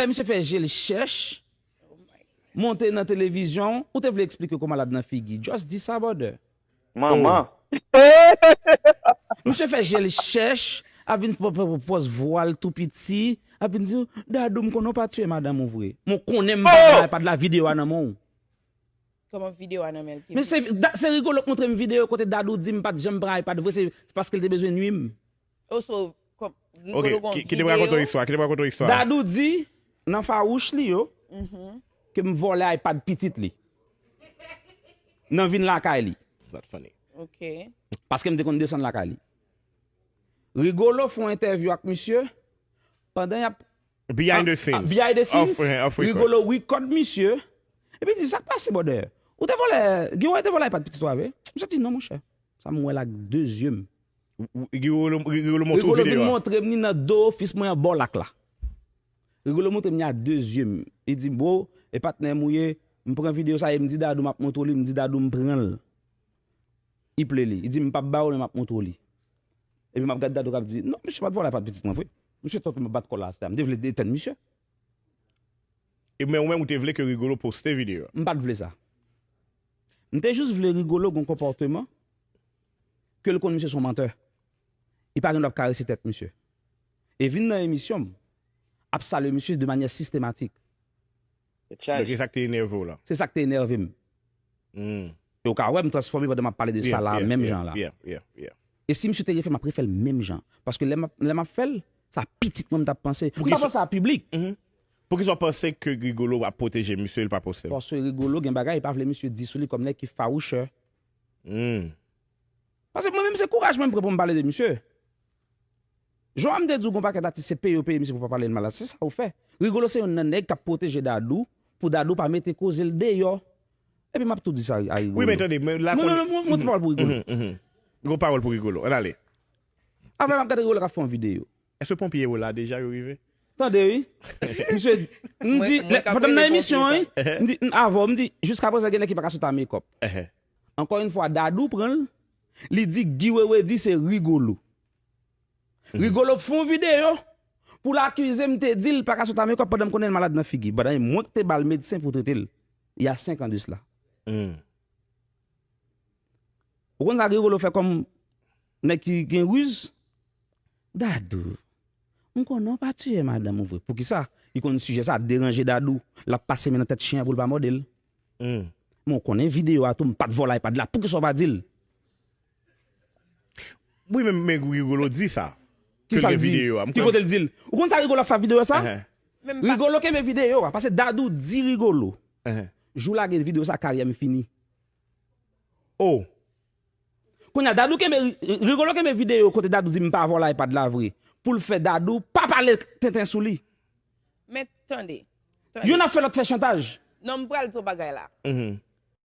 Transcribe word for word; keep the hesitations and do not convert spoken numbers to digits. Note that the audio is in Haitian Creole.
Misye fè je l chèch, monte nan televizyon, ou te vle eksplike kòman l ap nan figi. Just di sa, brother. Manman. Misye fè je l chèch, ap vin pò- pò- pò- pòz vwa l tou piti, ap vin di, Dadou, m konnen w pa tiye madanm ou vre. Mwen konnen m pa pran iPad la, videyo a nan men w. Kòman videyo a nan men l? Men se, da- se Rigolo k montre m videyo kote Dadou di m pa t janm pran iPad vre, se se paske l te bezwen nwi m. Oh, so, kòm, Rigolo gon videyo. Ok, ki, ki te rakonte yon istwa, ki te rakonte yon istwa. Dadou di, nan fawouch li yo, ke m vòlè iPad pitit li. Nan vin lakay li. It's not funny. Ok. Paske m te konn desann lakay li. Rigolo fè yon entèvyou ak misye, pandan y ap Behind the scenes. Behind the scenes, off, eh, off record. Rigolo record misye. Epi di, sa k pase, brother? Ou te vòlè, Giwo te vòlè iPad pitit ou a vre? Misye di, non, monchè. Sa m wè l ak de zye m. Ou- ou- Rigolo, Rigolo montre w Rigolo vin videyo a. Montre m ni nan do ofis mwen anba lak la. Rigolo montre m ni a de zye m. Li di, bro, e patnè m ou ye, m pran videyo sa e m di Dadou m ap montre w li, m di Dadou m pran l. Li ple li. Li di, m p ap ba w l, men m ap montre w li. Epi m ap gade Dadou k ap di, non, misye pa t vòlè iPad pitit mwen vre. Misye tankou m ap bat kò l la, m te vle detenn misye. E men ou menm ou te vle ke Rigolo poste videyo a? M pa t vle sa. M te jis vle Rigolo gon konpòteman ke l konn misye se yon mantè. Li pa gen dwa ap karese tèt misye. E vin nan emisyon m, ap salye misye de manyè sistematik. Men se sa k te enève w la. Se sa k te enève m. Hmm. E w ka wè m transfòme pandan m ap pale de sa la, menm jan la. Yeah, yeah, yeah. E si misye te refè, m ap refè l menm jan. Paske lè m ap, lè m ap fè l, sa pitit mwen m t ap panse. M pa panse a piblik. Poukisa w panse ke Rigolo ap pwoteje misye, l pa poste l? Paske Rigolo gen bagay, li pa vle misye di sou li kòm nèg ki fawouchè. Hmm. Paske mwen menm se kouraj mwen m pran pou m pale de misye. Jan m te di w gon pakèt atis se peye yo peye misye pou pa pale l mal la, se sa ou fè. Rigolo se youn nan nèg k ap pwoteje Dadou, pou Dadou pa mete koze l deyò. Epi m ap tou di sa a Rigolo. Wi, men tande, men la. Non, non, non, mwen, mwen ti pawòl pou Rigolo. Mhm, mhm. Gon pawòl pou Rigolo. Ann ale. Apre m ap gade Rigolo k ap fè yon videyo. Èske ponpye yo la deja, yo rive? Tande, wi. Misye, m di, pandan m nan emisyon, wi, m di, m, avè w, m di, jiskaprezan gen nèg ki pa ka sot a mekòp. Ehe. Ankò yon fwa, Dadou pran l, li di Guy Wewe di se Rigolo. Mhm. Rigolo fè yon videyo pou l akize m te di l pa ka sot a mekòp pandan m konnen l malad nan figi. Pandan e mwen ki te ba l medsen pou trete l. Il y a cinq ans de cela. Hmm. Ou konn sa Rigolo fè kòm nèg ki gen riz? Dadou, m konnen w pa tiye madanm ou vre. Poukisa? Li konn sijè sa ap deranje Dadou. L ap pase men nan tèt chen an pou l pa mòde l. Hmm. Men w konnen videyo a tou, m pa t vòlè iPad la. Poukisa w pa di l? Wi, men, men Rigolo di sa. Kisa l di? Ki kote l di l? Ou konn sa Rigolo ap fè videyo sa? Ehe. Rigolo kenbe videyo a, paske Dadou di Rigolo. Ehe. Jou lage videyo sa, karyè m fini. Oh. Kounye a, Dadou kenbe, Rigolo kenbe videyo kote Dadou di m pa vòlè iPad la vre. Pou l fè Dadou pa pale tenten sou li. Men tande. Tande. Youn ap fè lòt fè chantaj. Non, m pral di w bagay la. Mhm.